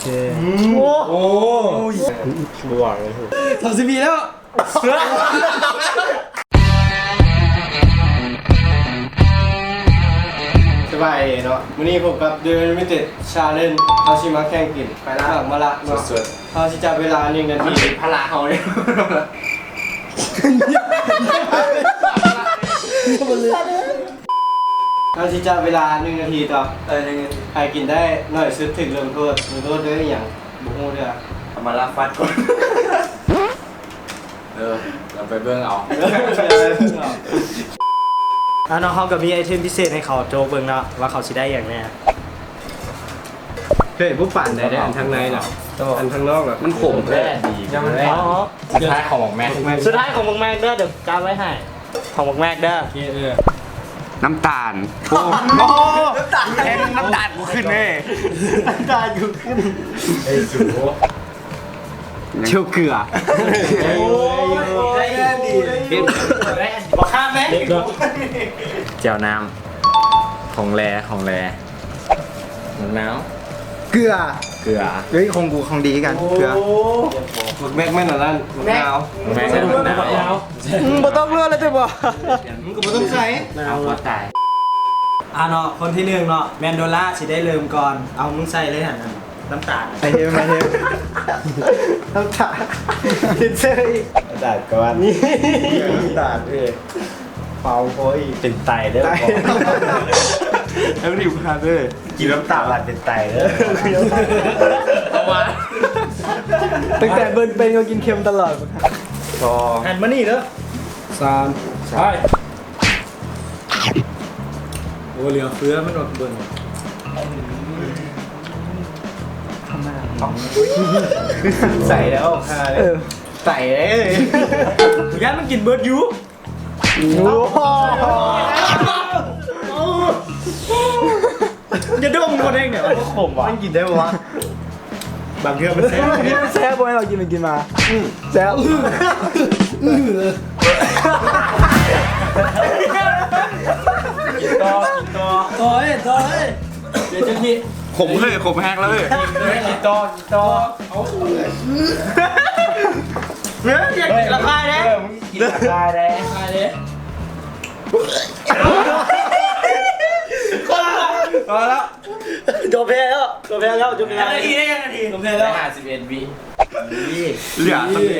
ໂອ້ ໂອ້ຍ ບໍ່ວ່າເລີຍ ສາມສິບວິແລ້ວ. ສະບາຍດີເນາະ ມື້ນີ້ພົບກັບ The Unlimited Challenge ເຮົາຊິມາແຂ່ງກິນໝາກມະລະເນາະ. ເຮົາຊິຈັບເວລາໜຶ່ງນາທີ ພາລະເຮົາເດ ເຮົາຊິຈັບເວລາໜຶ່ງນາທີຕໍ່ ເອີ ໜຶ່ງນາທີ ໃຜກິນໄດ້ໜ້ອຍສຸດຖືກລົງໂທດ ລົງໂທດດ້ວຍອີ່ຫຍັງບໍ່ຮູ້ເທື່ອ ເອົາມາລາຟາດກ່ອນ. ເອີ ເຮົາໄປເບິ່ງເອົາ. ອ່າເນາະ ເຮົາກໍມີໄອເທັມພິເສດໃຫ້ເຂົາໂຈກເບິ່ງເນາະ ວ່າເຂົາຊິໄດ້ຫຍັງແດ່. ເຮີ້ຍ ບໍ່ປານໃດເດ້ ອັນທາງໃນນະ ອັນທາງນອກນະ ມັນຂົມແທ້. ສຸດທ້າຍຂອງໝາກແມັກ ສຸດທ້າຍຂອງໝາກແມັກເດີ ດຽວຈັບໄວ້ໃຫ້ ຂອງໝາກແມັກເດີ. ໂອເຄ ເອີ ນ້ຳຕານ. ໂອ້ ນ້ຳຕານ ແພງ ນ້ຳຕານກູຂຶ້ນເດ້ ນ້ຳຕານກູຂຶ້ນ. ເອີ ສູ ເຈວເກືອ. ໂອ້ຍ ໄດ້ດີ ບໍ່ຂ້າມເດ້. ແຈ່ວນ້ຳ ຂອງແລ ຂອງແລ ໝາກນາວ ເກືອ ເກືອ. ເອີຍ ຂອງກູຂອງດີຄືກັນ ເກືອ. ໝາກແມັກແມ່ນອັນນັ້ນ ໝາກນາວ ໝາກແມັກແມ່ນໝາກນາວ. ອືມ ບໍ່ຕ້ອງເລືອກເລີຍຕິບໍ່? ມຶງກໍບໍ່ຕ້ອງໃສ່ ເອົາ ພໍຕາຍ. ອ່າເນາະ ຄົນທີໜຶ່ງເນາະ ແມ່ນໂດລາຊິໄດ້ເລີ່ມກ່ອນ. ເອົາ ມຶງໃສ່ເລີຍຫັ້ນນະ ນ້ຳຕານ ໃສ່ເຮັດ ໃສ່ເຮັດ ນ້ຳຕານ ເຮັດເຊີອີກ ນ້ຳຕານກ່ອນ ນ້ຳຕານເອີຍ ເປົ່າພໍອີກ ເປັນໄຕເດີ ແລ້ວນີ້ພາເດີ ກິນນ້ຳຕານຫຼາຍເປັນໄຕເດີ ເອົາວ່າ ຕັ້ງແຕ່ເບິ່ງເປັນກໍກິນເຄັມຕະຫຼອດ. ສອງ ຫັນມານີ້ເດີ ສາມ ໄປ. ໂອ້ ເຫຼືອເຟືອມັນອອກເບິ່ງ ໃສ່ແລ້ວ ເອີ ໃສ່ເລີຍ ຢ້ານມັນກິນເບິດຢູ່. ໂອ້ ຢ່າດົມໂດນແຮງເດ ມັນຂົມຫວາ ມັນກິນໄດ້ບໍ່ວະ? ບາງເທື່ອມັນແຊບ ແຊບບໍ່ ໃຫ້ເຮົາກິນໄປກິນມາ ອືມ ແຊບ. ກິນຕໍ່ ກິນຕໍ່ ຕໍ່ເອີຍ ຕໍ່ເອີຍ ດຽວຈະມີ ຂົມເລີຍ ຂົມແຮງເລີຍ ກິນຕໍ່ ກິນຕໍ່. ເອີ ຢາກກິນລະຄາຍເດ້ ເອີ ມຶງກິນລະຄາຍເດ້ ລະຄາຍເດ້. ພໍແລ້ວ ໂດນແພ້ແລ້ວ ໂດນແພ້ແລ້ວ ໂດນແພ້ແລ້ວ ນາທີເດ້ ນາທີ ໂດນແພ້ແລ້ວ ຫ້າສິບເອັດວິ ເຫຼືອສ່ຳນີ້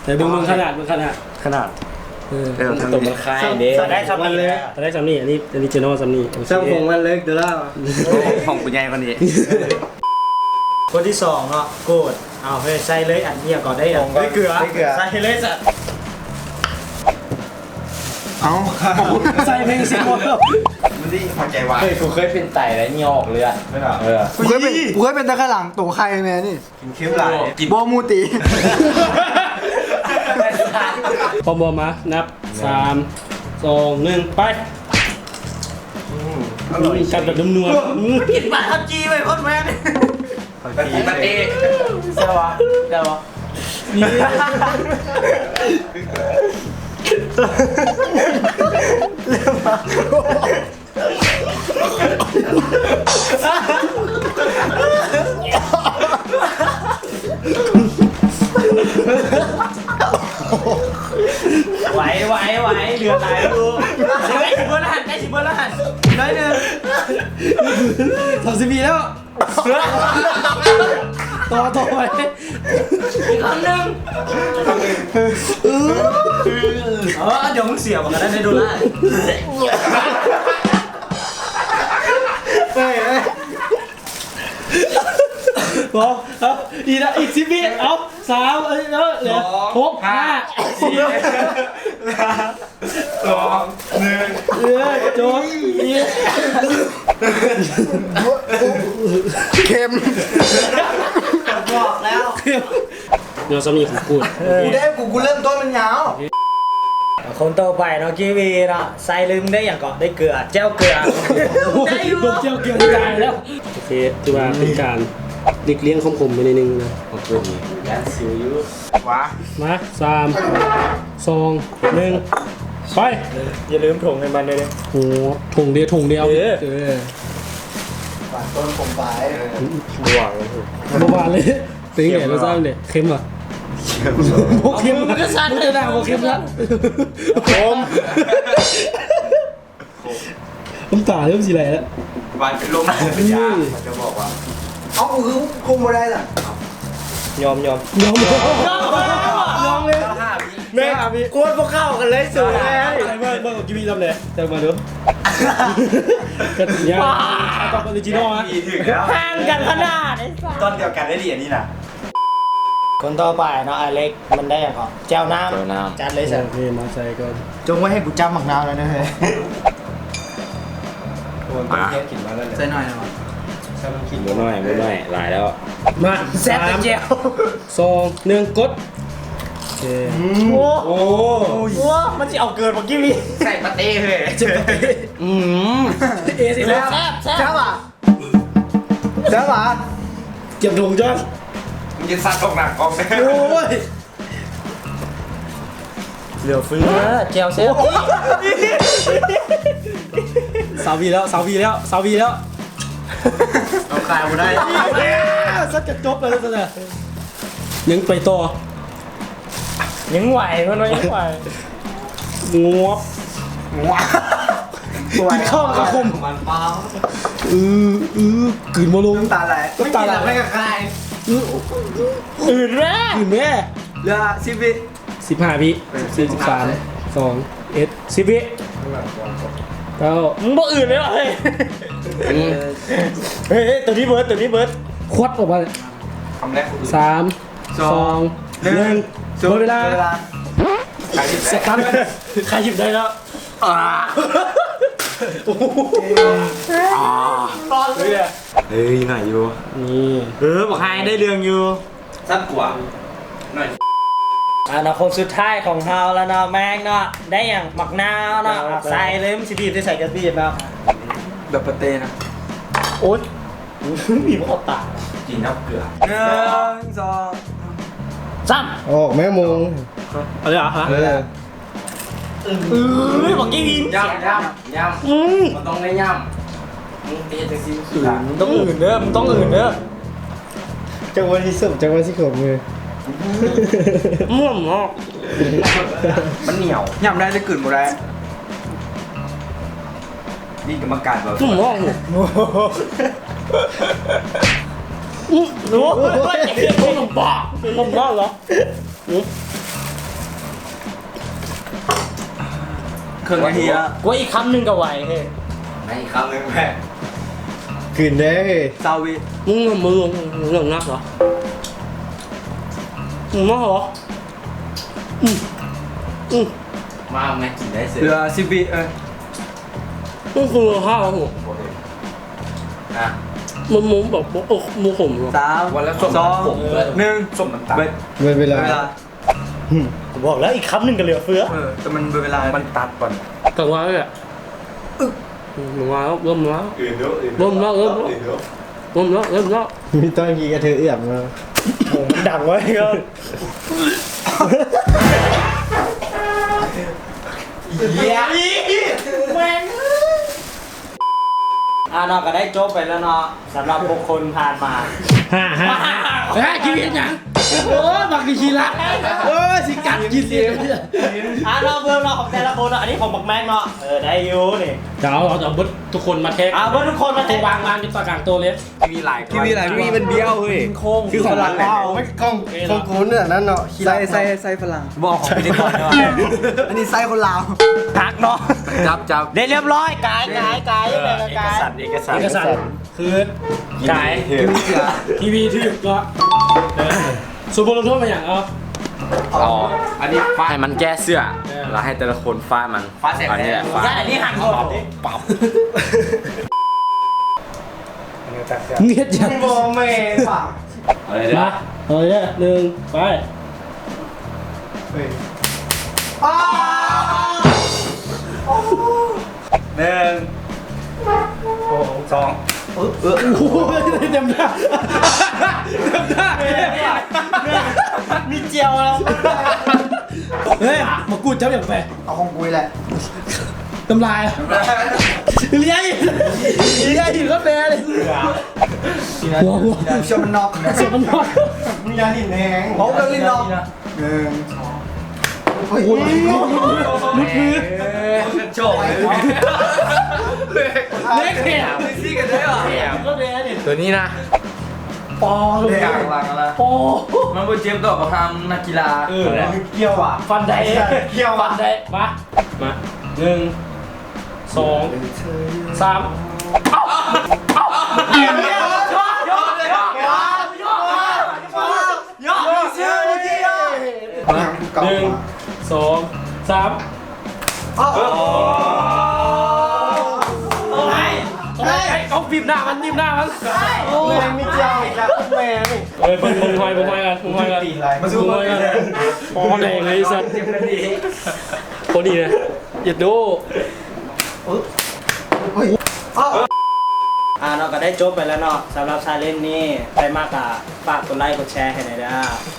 ໃສ່ເບິ່ງ ເບິ່ງຂະໜາດ ເບິ່ງຂະໜາດ ຂະໜາດ ເອີ ເອີ ໂຕມັນຄ້າຍເດ້ ໄດ້ສ່ຳນີ້ ໄດ້ສ່ຳນີ້ ອັນນີ້ ອັນນີ້ເຈໂນສ່ຳນີ້ ໂອເຄ ສ່ຳຂອງມັນເລີຍ ໂດລາ ຂອງກູໃຫຍ່ກວ່ານີ້. ຄົນທີສອງເນາະ ໂກດ ເອົາ ເຮີ້ຍ ໃສ່ເລີຍ ອັນນີ້ກໍໄດ້ ອັນ ເກືອ ໃສ່ເລີຍ ໃສ່ເລີຍ ເອົາ ໃສ່ເລີຍຊິ ມັນຊິເຂົ້າໃຈວ່າ ເຮີ້ຍ ກູເຄີຍເປັນໄຕແລ້ວຫຍໍອອກເລືອດ ເອີ ກູເຄີຍເປັນ ກູເຄີຍເປັນແຕ່ຂ້າງຫຼັງ ໂຕໄຂ່ແມ່ນີ້ ກິນເຄັມຫຼາຍ ບໍ່ ໝູຕີ. ພ້ອມບໍ່? ມາ ນັບ ສາມ ສອງ ໜຶ່ງ ໄປ. ອືມ ອະລ່ອຍ ກັດແບບນຸ້ມນວນ ກິນປາເຂົ້າຈີ່ໄວ້ຄົນແມ່ນ ເຂົ້າຈີ່ ແຊບບໍ່? ແຊບບໍ່? ໄຫວ ໄຫວ ໄຫວ ເຫຼືອຫຼາຍຢູ່ ໃກ້ຊິເບິດແລ້ວຫັ້ນ ໃກ້ຊິເບິດແລ້ວຫັ້ນ ໜ້ອຍໜຶ່ງ ສາມສິບວິແລ້ວ ຕໍ່ ຕໍ່ໄປ ອີກຄຳໜຶ່ງ ເອີ ດຽວມຶງເສຍບັກອັນນັ້ນໃນໂດລາ ເອີຍ ເອີຍ ບໍ່ ເອົາ ອີກລະ ອີກສິບວິ ເອົາ ສາມ ເອີຍ ເອີຍ ເຫຼືອ ສອງ ຫົກ ຫ້າ ຫ້າ ສີ່ ສອງ ໜຶ່ງ ເອີຍ ຈົບ ເຄັມ ບອກແລ້ວ ເຄັມ ແນວສາມີຂອງກູ ກູເດ້ ກູ ກູເລີ່ມຕົ້ນມັນຍາວ. ຄົນຕໍ່ໄປເນາະ ກີວີເນາະ ໃສ່ເລີຍ ມຶງໄດ້ຫຍັງເກາະ ໄດ້ເກືອ ແຈ່ວເກືອ ໄດ້ຢູ່ ດົມແຈ່ວເກືອຕາຍແລ້ວ. ໂອເຄ ຖືວ່າເປັນການຫຼີກລ່ຽງຄວາມຂົມໄປໜ້ອຍໜຶ່ງນະ ຂອງກູນີ້ຢ້ານຊິວຢູ່ ມາ ສາມ ສອງ ໜຶ່ງ ໄປ. ຢ່າລືມຖົງໃຫ້ມັນເດີ ໂອ້ ຖົງດຽວ ຖົງດຽວ ເອີ ເອີ. ຕົ້ນຂົມປາຍ ບໍ່ຫວານເລີຍ ເປັນໄງ ເຄັມ ລົດຊາດເດ້? ເຄັມຫວາ? ເຄັມ ບໍ່ເຄັມ ມັນກໍຊັດ ມັນກໍໜ້າບໍ່ເຄັມລະ ຂົມ ນ້ຳຕາເລີ່ມຊິໄຫຼແລ້ວ ຫວານເປັນລົມ ເປັນຢາ ເຂົາຈະບອກວ່າ ເອົ້າ ຄືຄົງບໍ່ໄດ້ລະ ຍອມ ຍອມ ຍອມ ຍອມເລີຍ ແມ່ນ ໂຄດບໍ່ເຂົ້າກັນເລີຍສູງເລີຍ ເບິ່ງ ເບິ່ງ ເບິ່ງ ກິນມີ້ນຳແດ່ ເຈົ້າມາເດີ ກໍຍາກ ຕອບອອຣິຈິນອລ ຖືກແລ້ວ ຫ່າງກັນຂະໜາດ ຕອນດຽວກັນໄດ້ດີ ອັນນີ້ນະ ຄົນຕໍ່ໄປເນາະ ອາເລັກ ມັນໄດ້ຫຍັງເກາະ ແຈ່ວນ້ຳ ແຈ່ວນ້ຳ ຈັດເລີຍຊັ້ນ ໂອເຄ ມາໃສ່ກ່ອນ ຈົ່ງໄວ້ໃຫ້ກູຈ້ຳໝາກນາວແລ້ວເດີ ໂອ້ຍ ເຮັດກິນມາແລ້ວ ໃສ່ໜ້ອຍເນາະ ໃສ່ມັນກິນ ບໍ່ໜ້ອຍ ບໍ່ໜ້ອຍ ຫຼາຍແລ້ວ ມາ ແຊບແຕ່ແຈ່ວ ສາມ ສອງ ໜຶ່ງ ກົດ ໂອເຄ ໂອ້ ໂອ້ຍ ໂອ້ ມັນຊິເອົາເກີນບໍ່ກີ້ນີ້ ໃສ່ປາເຕ້ເຮີ້ຍ ອືມ ເອຊິແຊບ ແຊບ ແຊບຫວາ? ແຊບຫວາ? ກຽມຖົງຈ້ອນ ມຶງຈະສັດອອກໜ້າກ້ອງ ໂອ້ຍ ເຫຼືອເຟືອ ແຈ່ວແຊບ ຊາວວິແລ້ວ ຊາວວິແລ້ວ ຊາວວິແລ້ວ ເອົາຂາຍບໍ່ໄດ້ ສັດກະຈົບແລ້ວຊັ້ນນະ ຍັງໄປຕໍ່ ຍັງໄຫວ ເພິ່ນວ່າຍັງໄຫວ ງວບ ງວບ ກິນເຂົ້າກະຂົມ ມັນປາ ອື ອື ກືນບໍ່ລົງ ນ້ຳຕາໄຫຼ ນ້ຳຕາໄຫຼ ມັນກິນແລ້ວມັນກະຄາຍ ອື ອື່ນແລ້ວ ອື່ນແລ້ວ ເຫຼືອສິບວິ ສິບຫ້າວິ ເອີ ສິບສີ່ ສິບສາມ ສອງ ເອັດ ສິບວິ ເກົ້າ ມຶງບໍ່ອື່ນເລີຍຫວາເຮີ້ຍ ອືມ ເຮີ້ຍ ໂຕນີ້ເບີດ ໂຕນີ້ເບີດ ຄວັດອອກມາ ຄຳແລກ ສາມ ສອງ ໜຶ່ງ ໝົດເວລາ ໝົດເວລາ ສະຕັນ ໃຄຫຍິບໄດ້ແລ້ວ ອາ ອາ ຕອນເລີຍ ເຮີ້ຍ ງ່າຍຢູ່ ນີ້ ເອີ ບັກຫາຍໄດ້ເລື່ອງຢູ່ ສັດກວ່າ ໜ້ອຍ ອາ ເນາະ ຄົນສຸດທ້າຍຂອງເຮົາແລ້ວເນາະ ແມງເນາະ ໄດ້ຫຍັງ ໝາກນາວເນາະ ໃສ່ເລີຍ ມັນຊິບີບໃສ່ກະບີບເນາະ ແບບປາເຕ້ນະ ໂອ້ຍ ບີບເຂົ້າຕາ ກິນກັບເກືອ ໜຶ່ງ ສອງ ສາມ ອອກແມ່ໂມງ ເອົາເລີຍເຫາະ ເອີ ເອີຍ ບັກກີ່ວິນ ຢ້ຳ ຢ້ຳ ຢ້ຳ ອືມ ມັນຕ້ອງໄດ້ຢ້ຳ ມຶງເຮັດຈັ່ງຊີ້ ອືມ ມຶງຕ້ອງອື່ນເດີ ມຶງຕ້ອງອື່ນເດີ ຈັກວ່າຊິສົ້ມ ຈັກວ່າຊິຂົມເລີຍ ມ່ວນເນາະ ມັນໜຽວ ຢ້ຳໄດ້ແຕ່ກືນບໍ່ໄດ້ ນີ້ກຳມະການບໍ່ ໝໍ ໂອ້ໂຫ ໂອ້ໂຫ ເຄິ່ງນາທີລະ ໂອ້ຍ ອີກຄຳໜຶ່ງກໍໄຫວເຮີ້ຍ ໃຫ້ອີກຄຳໜຶ່ງແມ່ ກືນເດ້ ຊາວວິ ມຶງ ມຶງ ມຶງ ໜັກເນາະ ມາເນາະ ອືມ ອືມ ມາແມ່ກິນໄດ້ເສີຍ ເຫຼືອສິບວິ ເອີ ມັນຄືຮາວ ບໍ່ເຫັນ ອ່ະ ມັນ ມັນແບບບໍ່ ບໍ່ຂົມເນາະ ສາມ ວ່າແລ້ວ ສອງ ໜຶ່ງ ສົ້ມນ້ຳຕານ ເບິດ ເບິດເວລາ ເວລາ ກູບອກແລ້ວ ອີກຄຳໜຶ່ງກໍເຫຼືອເຟືອ ເອີ ແຕ່ມັນເວລາ ມັນຕັດກ່ອນ ກະວ່າແຫຼະ ອຶບ ອືມ ມາແລ້ວ ເລີ່ມມາແລ້ວ ອື່ນເດີ ອື່ນເດີ ເລີ່ມແລ້ວ ເລີ່ມແລ້ວ ເລີ່ມແລ້ວ ເລີ່ມແລ້ວ ມີຕ້ອງມີກະເທີເອື້ອມມາ ໂອ້ ມັນດັງເວີຍ ແມ່ງ ອ່າເນາະ ກໍໄດ້ຈົບໄປແລ້ວເນາະ ສຳລັບຫົກຄົນຜ່ານມາ ຫ້າ ຫ້າ ເຮີ້ຍ ກິນເຮັດຫຍັງ? ໂອ້ຍ ບັກຂີ້ລັກ ໂອ້ຍ ຊິກັດກິນອີກ ອ່າເນາະ ເບິ່ງເນາະ ຂອງແຕ່ລະຄົນເນາະ ອັນນີ້ຂອງບັກແມັກເນາະ ເອີ ໄດ້ຢູ່ນີ້ ເອົາ ເອົາ ເອົາເບິດທຸກຄົນມາແທກ ອ່າ ເບິດທຸກຄົນມາແທກ ວາງ ວາງຢູ່ຕາກາງໂຕະເລີຍ ມີຫຼາຍ ມີຫຼາຍ ມີມັນບ້ຽວເຮີ້ຍ ຄືຂອງລາວ ຂອງ ຂອງກູເນື້ອນັ້ນເນາະ ໃສ່ ໃສ່ ໃສ່ຝຣັ່ງ ບໍ່ ຂອງພິທີກອນເນາະ ອັນນີ້ໃສ່ຄົນລາວ ຄັກເນາະ ຈັບ ຈັບ ໄດ້ລຽບລ້ອຍ ກາຍ ກາຍ ກາຍ ເອີ ເອກະສັນ ເອກະສັນ ເອກະສັນ ຄືກາຍ ທີວີຖືກເນາະ ເອີ ສົມບົດລົງໂທດມາຫຍັງ ເອົາ ເອົາ ອັນນີ້ຟາດ ໃຫ້ມັນແກ້ເສື້ອ ເອີ ແລ້ວໃຫ້ແຕ່ລະຄົນຟາດມັນ ຟາດໃສ່ ອັນນີ້ແຫຼະ ຟາດ ອັນນີ້ຫັກຫົວ ປັບ ເຮັດຫຍັງ ບໍ່ແມ່ນປະ ເອົາເລີຍເດີ ມາ ເອົາເລີຍເດີ ໜຶ່ງ ໄປ ເອີຍ ອ້າ ໜຶ່ງ ສອງ ເອີ ເອີ ໂອ້ຍ ເຕັມໜ້າ ເຕັມໜ້າ ມີຈຽວແລ້ວ ເຮີ້ຍ ມາກູດຈັບຫຍັງໄປ ເອົາຂອງກູນີ້ແຫຼະ ນ້ຳລາຍ ເລີຍ ເລີຍ ກໍແປເລີຍ ຫົວ ຫົວ ເຊື່ອມັນນອກ ເຊື່ອມັນນອກ ມຶງຢ່າຫຼິ້ນແຮງ ເອົາເຄື່ອງຫຼິ້ນນອກ ໜຶ່ງ ສອງ ໂອ້ຍ ຫຼຸດມື ໂອ້ຍ ໂຈກເລີຍ ເລກແຖມ ຊີ້ກັນໄດ້ຫວາ ແຖມ ກໍແປນີ້ ຕົວນີ້ນະ ປອ ແດກຫຼັງລະ ໂອ້ ມັນບໍ່ເຈັບດອກ ບັກຫ່າ ນັກກິລາ ເອີ ກ່ຽວຫວາ ຟັນໄດ້ ກ່ຽວຫວາ ຟັນໄດ້ ມາ ມາ ໜຶ່ງ ສອງ ສາມ ເອົາ ເອົາ ເອົາ ເອົາ ເອົາ ເອົາ ເອົາ ເອົາ ເອົາ ເອົາ ເອົາ ເອົາ ເອົາ ໜຶ່ງ ສອງ ສາມ ເອົາ ເອົາ ເອົາ ເອົາ ບີບໜ້າມັນ ບີບໜ້າມັນ ໂອ້ຍ ແມ່ງມີເຈົ້າອີກແລ້ວ ແມ່ງ ເອີຍ ເບິ່ງ ເບິ່ງຫ້ອຍ ເບິ່ງຫ້ອຍກັນ ເບິ່ງຫ້ອຍກັນ ມາສູ້ ເບິ່ງຫ້ອຍກັນ ໂອ້ ແຮງເລີຍໄອ້ສັດ ໂຄດດີນະ ເຢັດໂດ ເອີຍ ເອີຍ ເອົາ ອ່າເນາະ ກໍໄດ້ຈົບໄປແລ້ວເນາະ ສຳລັບຊາເລນນີ້ ໃຜມັກກໍຝາກກົດໄລກົດແຊໃຫ້ແດ່ເດີ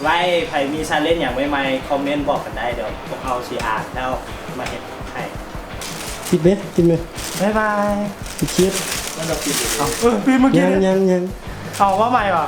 ໄວ້ໃຜມີຊາເລນຫຍັງໃໝ່ໆ ຄອມເມັນບອກກັນໄດ້ ດຽວພວກເຮົາຊິອ່ານແລ້ວມາເຮັດໃຫ້ ປິດເດ້ ປິດເດ້ ບາຍບາຍ ປິດຄລິບ ເອີ ປິດເມື່ອກີ້ ຍັງ ຍັງ ຍັງ ເອົາ ເວົ້າໃໝ່ຫວາ?